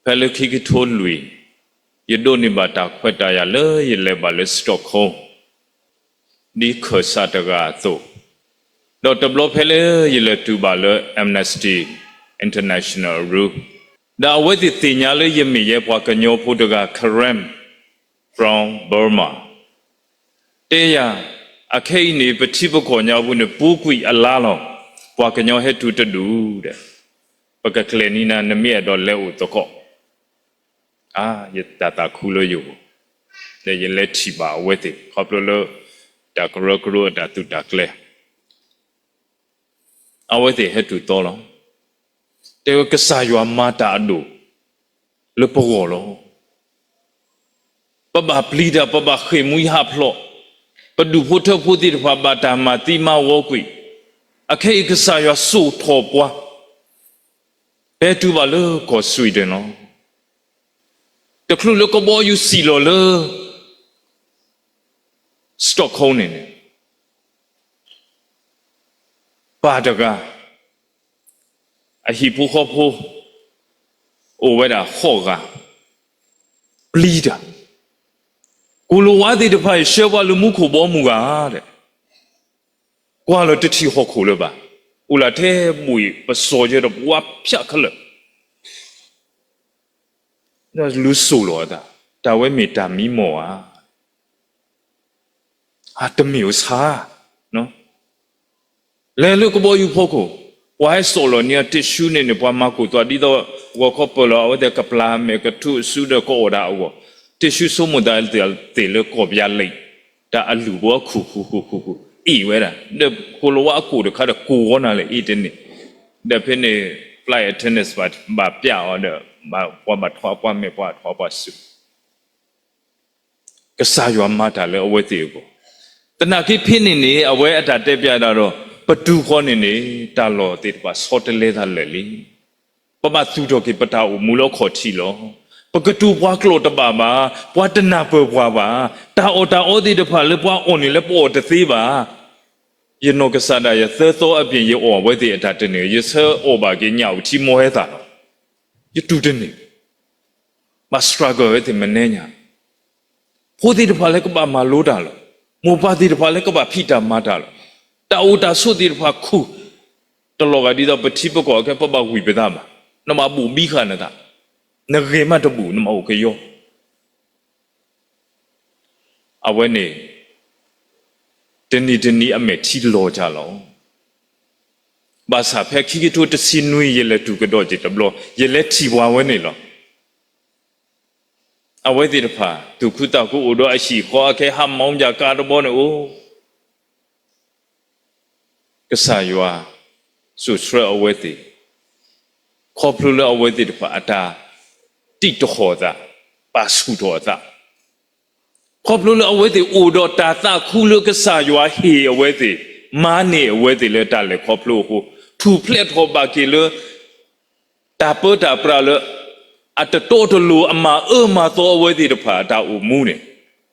ဖဲလၢခံကထိလွံၢ်, ယဒိးန့ၢ်ဘၣ်တၢ်ခွဲးတၢ်ယာ်လၢယလဲၤဘၣ်လၢ Stockholm ဒ်ခၢၣ်စးတဂၤအသိး, ဒီးတဘျီဖဲလၢယလဲၤတုၤဘၣ်လၢ Amnesty International အရူ, ဒီးအဝဲသ့ၣ်သ့ၣ်ညါလၢယမ့ၢ်ယဲပှၤကညီဖိတဂၤ Karen from Burma တဲယၤ, အခဲအံၤန့ၣ် ပထံပကီၢ်ညါပူၤန့ၣ် ပူၤကွံာ်အလါလီၤ, ပှၤကညီဟဲတုၤတဒူၣ်ဒီး, ပကကျဲၤနံၤနၤ နမ့ၢ်အဲၣ်ဒိးလဲၤအိၣ်သကိး, အါ ယတၢ်သးခုလၢယဂီၢ်, ဒီးယလဲၤထံၣ်ဘၣ်အဝဲသ့ၣ် ခီဖျိလၢ တၢ်ကရၢကရိအတၢ်သုးတၢ်ကျဲၤ အဝဲသ့ၣ်ဟဲတုၤသီလီၤ. တဲဝဲကစၢ်ယွၤမၤတၢ်အဒိၣ်လၢပဂီၢ်လီၤ. ပဘၣ်ပျံၤတၢ် ပဘၣ်ဃ့ၢ်မှံဟးဖျိး, ပဒူၣ်ဖိထၢဖိသ့ၣ်တဖၣ်ဘၣ်တၢ်မၤသံမၤဝီကွံာ်, အခဲအံၤကစၢ်ယွၤစိာ်ထီၣ်ပှၤ, ဟဲတုၤဘၣ်လၢကီၢ် Sweden လီၤ. တချုးလၢကဘီယူၤစံၣ်လီၤလၢ Stockholm န့ၣ်န့ၣ် ပၢ်တဂၤ အဟံၣ်ဖိဃီဖိ အိၣ်ဝဲဒၣ်ဃိးဂၤ ပျံၤတၢ်, ကိၣ်လၤဝါသ့ၣ်တဖၣ်အံၤ ဆှၢပှၤလၢမူခိၣ်ဘီမုၢ်ဂၤဒီး ကွၢ်လီၤတထံၣ်ဟီၣ်ခိၣ်လၢၤဘၣ်, အိၣ်လၢထဲဘှံးပစီၤယဲဒီးပှၤဖၠးခဲလၢာ်, လူစိာ်လီၤအသး, တၢ်ဝဲမ့ၢ်တၢ်မံမီၢ်ဧါ. အတမ့ၢ်အဆါ လဲၤလၢကဘီယူၤဖီခိၣ်, ပှၤဟဲစိာ်လီၤန့ၢ် tissue န့ၣ်န့ၣ် ပှၤမၤကိၢ်သွးဒ်သိး ဂီၤခီပၢၢ်လီၤ အဝဲသ့ၣ်ကပျၢ်မဲာ်ကထူၣ်အစုဒီးကအီၣ်ဒၣ်အဂီၢ်, tissue ဆိကမိၣ်သးသ့ၣ်လၢကီၢ်ပယါလံာ်, တၢ်အလုၢ်ဘိအခိၣ်ဃူဃူဃူဃူ အ့ၣ်ဝဲဒၣ်, ဒီးကိၣ်လၤဝါအကိၣ်တခါဒီးကိၣ်ဝီနၤလၢအ့ၣ်တန့ၢ်, ဒီးဖဲန့ၣ် flight attendants ဘၣ်ပျးအီၤဒီး ပှၤဘၣ်ထွးပှၤမဲာ် ပှၤထွးပှၤစု ကစၢ်ယွၤမၤတၢ်လၢအဝဲသ့ၣ်အဂီၢ်, သနာ်က့ဖဲန့ၣ်န့ၣ် အဝဲအတၢ်တဲပျးဒၣ်ဒီး ပတုၤဃီန့ၣ်န့ၣ် တၢ်လီၢ်သ့ၣ်တဖၣ်ဆီတလဲသးလၢာ်လံ. ပဘၣ်သူၣ်ထီၣ်က့ၤပတၢ်အိၣ်မူလၢအခီၣ်ထံးလီၤ. ပကတိၤပှၤကျိာ်တဘၣ်ဘၣ်, ပှၤတနၢ်ပၢၢ်ပှၤဘၣ်, တၢ်အီၣ်တၢ်အီသ့ၣ်တဖၣ်လၢပှၤအီၣ်န့ၣ်လၢပအီၣ်တသ့ဘၣ်. ယနီၢ်ကစၢ်ဒၣ်ယဲ သၢသီအပျ့ၤ ယအီၣ်အဝဲသ့ၣ်အတၢ်တန့ၢ်, ယဆၢအီၣ်ဘၣ်က့ၤညၣ်အုၣ်ထံမီၢ်ဟဲသၣ်လီၤ. ယတူၢ်တန့ၢ်, ဘၣ် struggle ဝဲသ့ၣ်မနုၤညါ, ဖိသ့ၣ်တဖၣ်လၢကဘၣ်မၤလိတၢ်လီၤ. မိၢ်ပၢ်သ့ၣ်တဖၣ်လၢကဘၣ်ဖံးတၢ်မၤတၢ်လီၤ. တၢ်အိၣ်တၢ်ဆိးသ့ၣ်တဖၣ်ခူၣ်, တလီၤဂာ်ဒ်သိးပထံပကီၢ်အခဲ ပဘၣ်ဝံၣ်ပသးဘၣ်, နဘၣ်ဘူးဘံဃာ်နသး, နဂ့ၤမးတဘူး နဘၣ်အိၣ်ကယီ အဝဲန့ၣ် တနံၤတနံၤအမဲာ်ထံလီၤတၢ်လီၤ. ဘၣ်ဆၣ်ဖဲခံကထိတဆံနွံ ယလဲၤတုၤကဒီးက့ၤတဘျီ ယလဲၤထံၣ်ပှၤဝဲန့ၣ်လီၤ. အဝဲသ့ၣ်တဖၣ် သူၣ်ခုသးခုအိၣ်ဒီးအဟံၣ်ဃီအခဲ ဟးမီၣ်ပၠၣ်ကါတဘီန့ၣ်အိၣ် ကစၢ်ယွၤစိာ်ဆှၢအဝဲသ့ၣ်, ခီဖျိလၢအဝဲသ့ၣ်တဖၣ်အတၢ်တံးတဟီၣ်အသး, ပာ်ဆူၣ်ထီၣ်အသး, ခီဖျိလၢအဝဲသ့ၣ်အိၣ်ဒီးတၢ်သးခုလၢကစၢ်ယွၤဟ့ၣ်အဝဲသ့ၣ်, မၤန့ၢ်အဝဲသ့ၣ်လၢတၢ်လဲၤခီဖျိအဃိ, ထူၣ်ဖျဲးထီၣ်ဘၣ်က့ၤလၢ တၢ်ပၢတၢ်ပြးလၢ အတတီတလိၤအမၤအၢမၤသီအဝဲသ့ၣ်တဖၣ်အတၢ်အိၣ်မူန့ၣ်,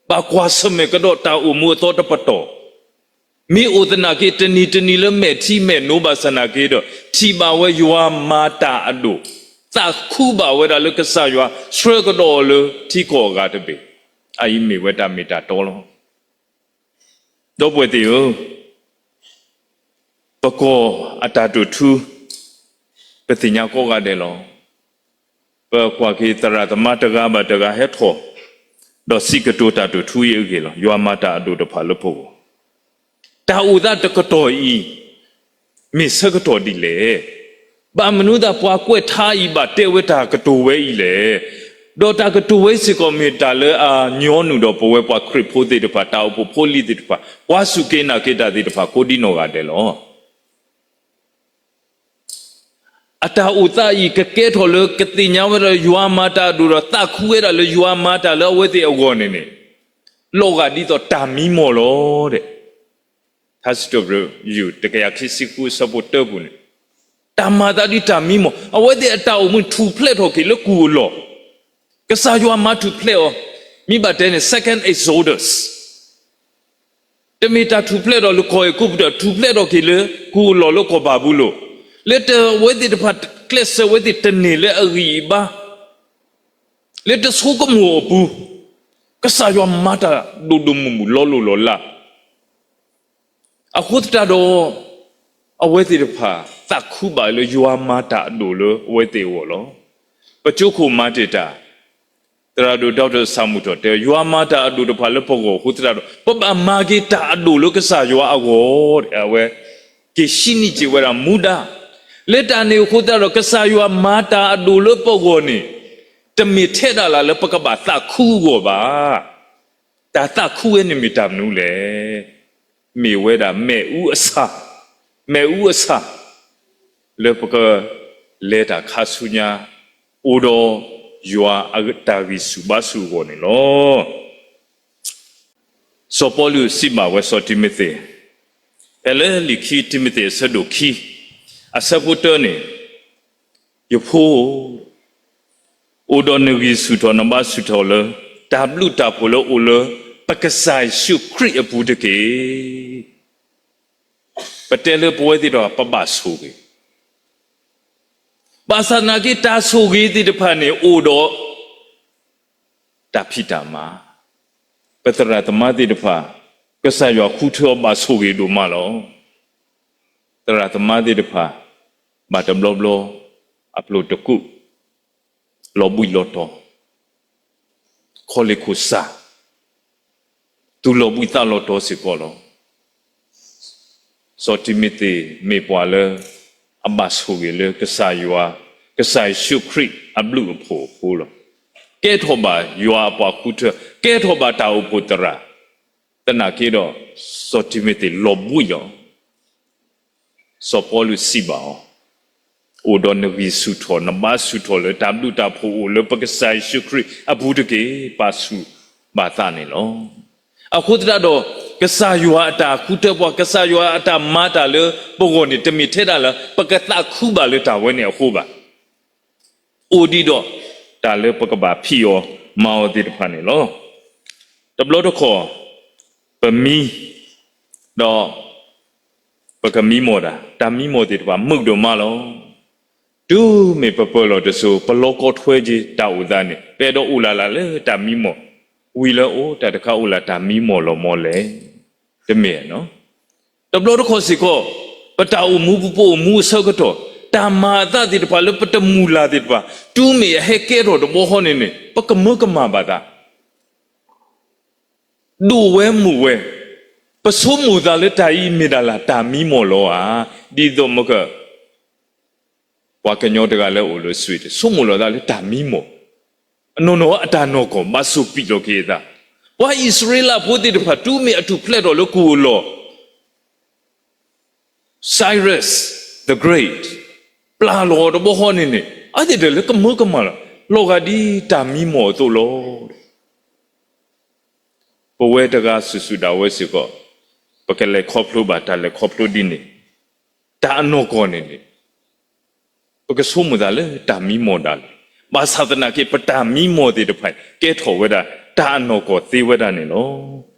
ဘၣ်ကွၢ်ဆၢၣ်မဲာ်ကဒီးတၢ်အိၣ်မူအသီတပတီၢ်, မ့ၢ်အိၣ်သနာ်က့တနံၤတနံၤလၢမဲာ်ထံမဲာ်နိဘၣ်ဆၣ်နာ်က့ဒီး ထံၣ်ဘၣ်ဝဲယွၤမၤတၢ်အဒိၣ်, သးခုဘၣ်ဝဲဒၣ်လၢကစၢ်ယွၤဆှၢကဒီးအီၤလၢထံကီၢ်အဂၤတဘ့ၣ်, အအံၤမ့ၢ်ဝဲတၢ်မ့ၢ်တၢ်တီလီၤ. ဒီပုၢ်ဝဲၢ်သ့ၣ်ဧၢ, ပကီၢ်အတၢ်တိာ်ထူ ပသ့ၣ်ညါကိးဂၤဒဲးလီၤ. ပကွၢ်က့ၤသရၣ်သမါတဂၤဘၣ်တဂၤဟဲထီၣ်, ဒီးစံးကတိၤတၢ်တိာ်ထူအံၤအဂ့ၢ်လီၤ. ယွၤမၤတၢ်အဒိၣ်တဖၣ်လၢပဂီၢ်, တၢ်အိၣ်သးတကတီၢ်အံၤ မ့ၢ်ဆၢကတီၢ်ဒ်လဲၣ်. ဘၣ်မနုၤသးပှၤကွဲးထါအံၤဘၣ်တဲဝဲတၢ်ကတိၤဝဲအံၤလဲၣ်. ဒီးတၢ်ကတိၤဝဲစ့ၢ်ကီးမ့ၢ်တၢ်လၢအညီနုၢ်ဒီးပဝဲပှၤခရံာ်ဖိသ့ၣ်တဖၣ်, ပှၤစူၢ်က့ၤနာ်က့ၤတၢ်သ့ၣ်တဖၣ်ကိးဒ်နီၢ်ဂၤဒဲးလီၤ. အတၢ်အိၣ်သးအံၤကကဲထီၣ်လၢကသ့ၣ်ညါဝဲဒၣ်ယွၤမၤတၢ်အဒိၣ်ဒီးသးခုဝဲဒၣ်လၢယွၤမၤတၢ်လၢအဝဲသ့ၣ်အဂီၢ်န့ၣ်န့ၣ်, လီၤဂာ်ဒ်သိးတၢ်မံမီၢ်လီၤဒီး ထါစံးထီၣ်ပတြၢၤ ယူၢ် တကယၤခံဆံဃုအဆၢဖိတၢပူၤန့ၣ်, တၢ်မၤသးဒ်တၢ်မံမီၢ်, အဝဲသ့ၣ်အတၢ်အိၣ်မူထူၣ်ဖျဲးထီၣ်က့ၤလၢကူၣ်အလီၢ်, ကစၢ်ယွၤမၤထူၣ်ဖျဲးအီၤ, မ့ၢ်ဘၣ်တဲန့ၣ် second Exodus တမ့ၢ်တၢ်ထူၣ်ဖျဲးထီၣ်လၢကီၢ်အဲၤကူပတူး, ထူၣ်ဖျဲးထီၣ်က့ၤလၢကူၣ်အလီၢ်လၢကီၢ်ဘၤဘူလိၣ်, လၢတၢ်အဝဲသ့ၣ်တဖၣ်ကျဲးစၢးဝဲသ့ၣ်တန့ၢ်လၢအဂံၢ်အဘါ, လၢတဆိကမိၣ်အပူၤ, ကစၢ်ယွၤမၤတၢ်ဒိၣ်ဒိၣ်မုၢ်မုၢ်လီၤလိၢ်လီၤလး အဃိသတးဒီး အဝဲသ့ၣ်တဖၣ် သးခုဘၣ်လၢယွၤမၤတၢ်အဒိၣ်လၢအဝဲသ့ၣ်အဂီၢ်လီၤ. ပကၠိခိၣ်မၤတ့ၢ်တၢ်, သရၣ်ဒိၣ် Doctor ဆၣ်မုၢ်ထီၣ်တဲ ယွၤမၤတၢ်အဒိၣ်တဖၣ်လၢပဂီၢ်အဃိသတးဒီး ပဘၣ်မၤက့ၤတၢ်အဒိၣ်လၢကစၢ်ယွၤအဂီၢ် အဝဲ က့ၤဟံးန့ၢ်က့ၤဝဲဒၣ်မူဒါ လၢတၢ်န့ၣ်အဃိသတးဒီး ကစၢ်ယွၤမၤတၢ်အဒိၣ်လၢပဂီၢ်န့ၣ် တမ့ၢ်ထဲဒၣ်လၢ်လၢပကဘၣ်သးခုအဂီၢ်ဘၣ်. တၢ်သးခုဝဲန့ၣ်မ့ၢ်တၢ်မနုၤလဲၣ်. မ့ၢ်ဝဲဒၣ်မ့ၣ်အူအဆၣ်, မ့ၣ်အူအဆၣ် လၢပကလဲၤတၢ်ခါဆူညါ အိၣ်ဒီးယွၤအတၢ်ဂံၢ်ဆူၣ်ဘါဆူၣ်အဂီၢ်န့ၣ်လီၤ. စီၤပီလူးစံးဘၣ်ဝဲစီၤတံၤမသ့း, ဖဲလၢလံာ်ခံတံၤမသ့းအဆၢဒိၣ်ခံ, အဆၢဖိတၢန့ၣ်, ယဖိ, အိၣ်ဒီးနဂံၢ်ဆူၣ်ထီၣ်နဘါဆူၣ်ထီၣ်လၢ တၢ်ဘျုးတၢ်ဖှိၣ်လၢအိၣ်လၢ ပကစၢ်ယ့ၣ်ၡူးခရံာ်အပူၤတက့ၢ်. ပတဲလၢပဝဲသ့ၣ်တဖၣ်ပဘၣ်ဆိၣ်ဂ့ၤ, ဘၣ်ဆၣ်သနာ်က့တၢ်ဆိၣ်ဂ့ၤသ့ၣ်တဖၣ်န့ၣ်အိၣ်ဒီး တၢ်ဖံးတၢ်မၤ, ပသရၣ်သမါသ့ၣ်တဖၣ်, ကစၢ်ယွၤဃုထၢအီၤဘၣ်ဆိၣ်ဂ့ၤဒိၣ်မးလီၤ. သရၣ်သမါသ့ၣ်တဖၣ်, ဘၣ်တဘျီဘျီ, အပျိၢ်တကူၣ်, လီၤဘှံးလီၤတီၤ, ခီလ့ၣ်ခိၣ်စၢ်, သူၣ်လီၤဘှံးသးလီၤတီၤစ့ၢ်ကီးလီၤ. စီၤတံၤမသ့းမ့ၢ်ပှၤလၢ အဘၣ်ဆိၣ်ဂ့ၤလၢကစၢ်ယွၤ, ကစၢ်ယ့ၣ်ၡူးခရံာ်အဘျုးအဖှိၣ်အဃိလီၤ. ကဲထီၣ်ဘၣ်ယွၤအပှၤဃုထၢ, ကဲထီၣ်ဘၣ်တၢ်အိၣ်ဖှိၣ်သရၣ်, သနာ်က့ဒီး စီၤတံၤမသ့းလီၤဘှံးလီၤ. စီၤပီလူးစံးဘၣ်အီၤ, အိၣ်ဒီးနဂံၢ်ဆူၣ်ထီၣ် နဘါဆူၣ်ထီၣ်လၢတၢ်ဘျုးတၢ်ဖှိၣ်အိၣ်လၢပကစၢ်ယ့ၣ်ၡူးခရံာ်အပူၤတက့ၢ်. ပာ်ဆူၣ်ဘၣ်သးန့ၣ်လီၤ. အဃိသတးဒီး ကစၢ်ယွၤအတၢ်ဃုထၢပှၤ, ကစၢ်ယွၤအတၢ်မၤတၢ်လၢပဂီၢ်န့ၣ် တမ့ၢ်ထဲဒၣ်လၢ ပကသးခုဘၣ်လၢတၢ်ဝဲန့ၣ်အဃိဘၣ်. အိၣ်ဒံးဒီး တၢ်လၢပကဘၣ်ဖံးအီၤမၤအီၤသ့ၣ်တဖၣ်န့ၣ်လီၤ. တဘျီတခီၣ်, ပမံ, ဒီး ပကမံမီၢ်တၢ်, တၢ်မံမီၢ်သ့ၣ်တဖၣ်မုာ်ဒိၣ်မးလီၤ. တုၤမ့ၢ်ပပၢၢ်လီၤတစိၤ ပလီၢ်ကီၢ်ထွဲက့ၤတၢ်အိၣ်သးန့ၣ် ပအဲၣ်ဒိးအိၣ်လၢ်လၢ်လၢတၢ်မံမီၢ်, ဝံၤလၢအိၣ်တၢ်တခါအိၣ်လၢ်တၢ်မံမီၢ်လီၤမီၢ်လဲၣ်. တမ့ၢ်, တဘျီတခီၣ်စ့ၢ်ကီး, ပတၢ်အိၣ်မူပူၤ ပအိၣ်မူအဆၢကတီၢ်, တၢ်မၤအသးသ့ၣ်တဖၣ်လၢပတမုၢ်လၢ်သ့ၣ်တဖၣ် တုၤမ့ၢ်အဟဲကဲထီၣ်တဘျီဃီန့ၣ်န့ၣ် ပကမၢကမၣ်ဘၣ်သး ဒိၣ်ဝဲမုာ်ဝဲ, ပဆိကမိၣ်သးလၢတၢ်အံၤမ့ၢ်ဒၣ်လၢ်တၢ်မံမီၢ်လီၤဧါ. ဒ်သိးမ့ၢ်က ပှၤကညီတဂၤလၢအအိၣ်လၢ Sweden ဆိကမိၣ်လီၤသးလၢတၢ်မံမီၢ်, အနီၢ်နီၢ်အတၢ်နီၢ်ကီၢ်ဘၣ်စိာ်ပံးထီၣ်က့ၤအသး, ပှၤအံၣ်စရ့လးဖိသ့ၣ်တဖၣ် တုၤမ့ၢ်အထူၣ်ဖျဲးထီၣ်လၢကူၣ်အလီၢ် Cyrus the Great ပျၢ်လီၤတဘျီဃီန့ၣ်န့ၣ် အဝဲသ့ၣ်တဖၣ်လၢကမၢကမၣ်လီၤ, လီၤဂာ်ဒ်တၢ်မံမီၢ်အသိးလီၤ. ပဝဲတဂၤစုာ်စုာ်ဒၣ်ဝဲစ့ၢ်ကီး, ပကလဲၤခီဖျိဘၣ်တၢ်လဲၤခီဖျိဒ်န့ၣ်, တၢ်အနီၢ်ကီၢ်န့ၣ်န့ၣ် ပကဆိကမိၣ်သးလၢတၢ်မံမီၢ်ဒၣ်လဲာ်, ဘၣ်ဆၣ်သနာ်က့ ပတၢ်မံမီၢ်သ့ၣ်တဖၣ် ကဲထီၣ်ဝဲဒၣ်တၢ်အနီၢ်ကီၢ်သ့ဝဲဒၣ်န့ၣ်လီၤ.